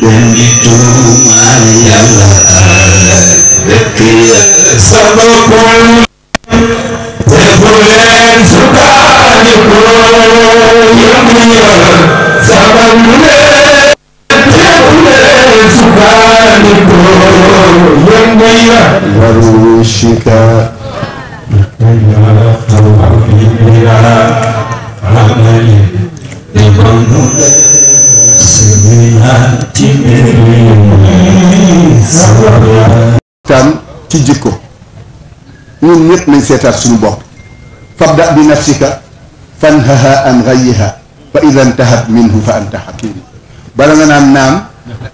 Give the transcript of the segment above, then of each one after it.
benditu Mariama Rekia sabakul Tebulen sukaniko Yamiya sabakul Tebulen sukaniko Yamiya Warushika Yamiya Alhamdulillah Alhamdulillah Dibangule tam ci jikko ñun ñëpp nañ seetaat suñu bopp fabda bi nafsika fanhaha an ghayyiha fa idha intahat minhu fa anta hakim bala nga naan naam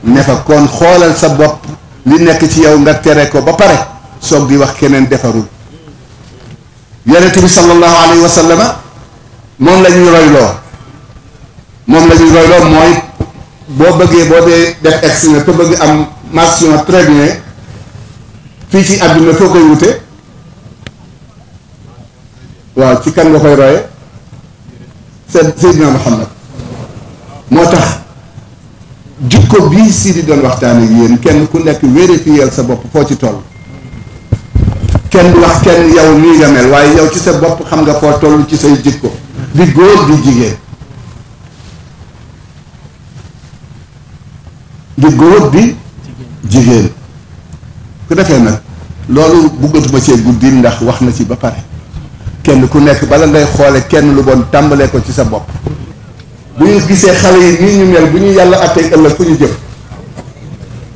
ne fa kon xoolal sa bopp li nekk ci yow nga tere ko ba pare soog di wax keneen defarul yonent bi sallallahu alayhi wa sallama moom la ñuy royloo mooy boo bëggee boo dee def externe te bëgg am mention très bien fii ci àdduna foo koy wute waaw ci kan nga koy roye Seydina Muhammad moo tax jikko bii si di doon waxtaan ak yéen kenn ku nekk vérifier sa bopp foo ci toll kenn du wax kenn yow nii nga mel waaye yow ci sa bopp xam nga foo toll ci say jikko di góor di jigéen di góor di jigéen ku defee nag loolu bëggatuma cee guddi ndax wax na ci ba pare kenn ku nekk bala ngay xoole kenn lu bon tàmbalee ko ci sa bopp bu ñu gisee xale yi nii ñu mel bu ñu yàlla attee ëllëg fu ñu jëm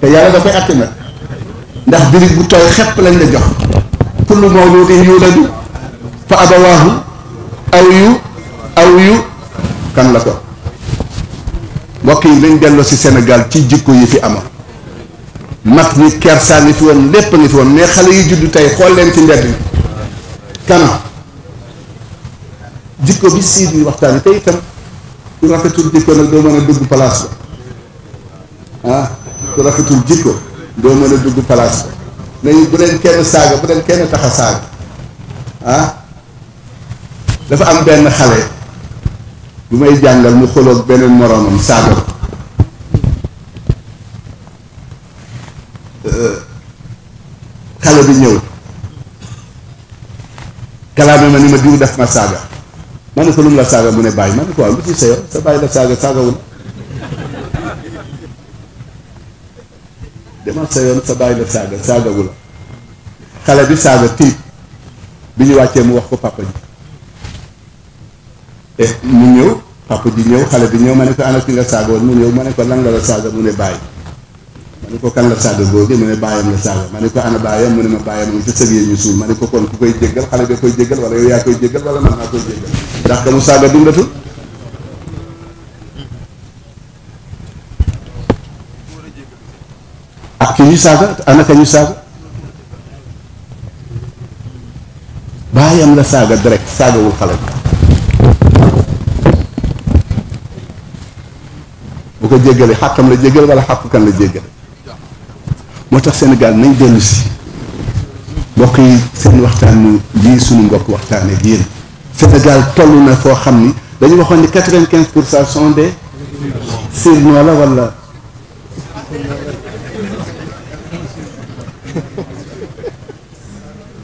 te yàlla da koy atte nag ndax birig bu tooy xepp lañ la jox kullu mawludin yuladu fa abawaahu aw yu kan la ko mbokk yi lañ delloo ci Sénégal ci jikko yi fi amoon mag ñi kersaa ngi fi woon lépp ngi fi woon mais xale yi juddu tey xool leen ci mbedd mi kana jikko bi sii bi waxtaan te itam ku rafetul jikko nag doo mën a dugg place ba ku rafetul jikko doo mën a dugg place ba nañu bu leen kenn saaga bu leen kenn tax a saaga dafa am benn xale bu may jàngal mu xoloog beneen moroomam saaga ko xale bi ñëw kalaame ma ni ma diw def ma saaga ma ne ko lu mu la saaga mu ne bàyyi ma ne ko waaw lu ci sa yoon sa bàyyi la saaga saagawul demal sa yoon sa bàyyi la saaga saagawul xale bi saaga tiit bi ñu wàccee mu wax ko papa ji mu ñëw papa ji ñëw xale bi ñëw ma ne ko ana ki nga saaga woon mu ñëw ma ne ko lan nga la saaga mu ne bàyyi ma ne ko kan la saaga góor gi mu ne bàyyam la saaga ma ne ko ana bàyyam mu ne ma bàyyam nga ci sëg yi ñu suul ma ne ko kon ku koy jéggal xale bi koy jéggal wala yow yaa koy jéggal wala man maa koy jéggal ndax ka mu saaga dundatul ak ki ñu saaga ana ka ñu saaga bàyyam la saaga direct saagawul xale bi bu ko jéggalee xàkkam la jéggal wala xàkku kan la jéggale moo tax Sénégal nañ dellu si mbokk yi seen waxtaan lii suñu mbokk waxtaanee ak yéen Sénégal toll na foo xam ni dañu waxoon ni 95% sont des Sirno la wala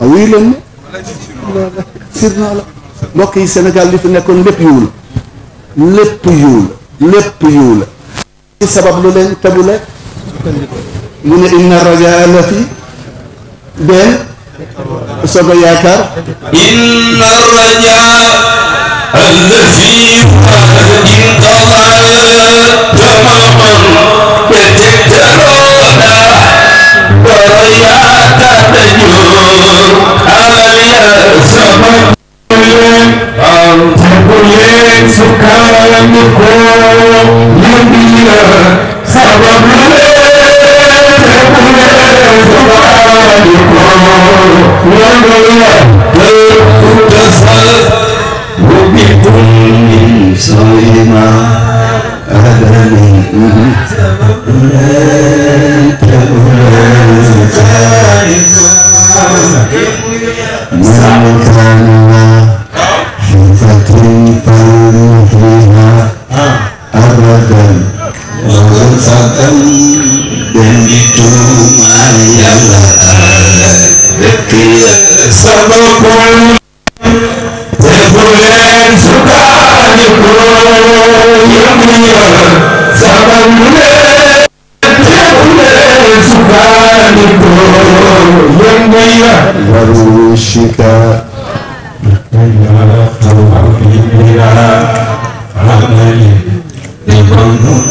wuyu leen ne Sirno la mbokk yi Sénégal li fi nekkoon lépp yiw la lépp yiw la ci sabab lu leen tabu leen mu ne inna rajaa la fi benn soog a yaakaar inna rajaa la fi waadin tamaman betektaroona barayaata dañoo alal ya sama teguleen sukkandiku yëndiya sabab وفقم بنتما يلا ذكي سبقون تقولين سكانكو يميا سبقون تقولين سكانكو يميا وروشك عملي لمن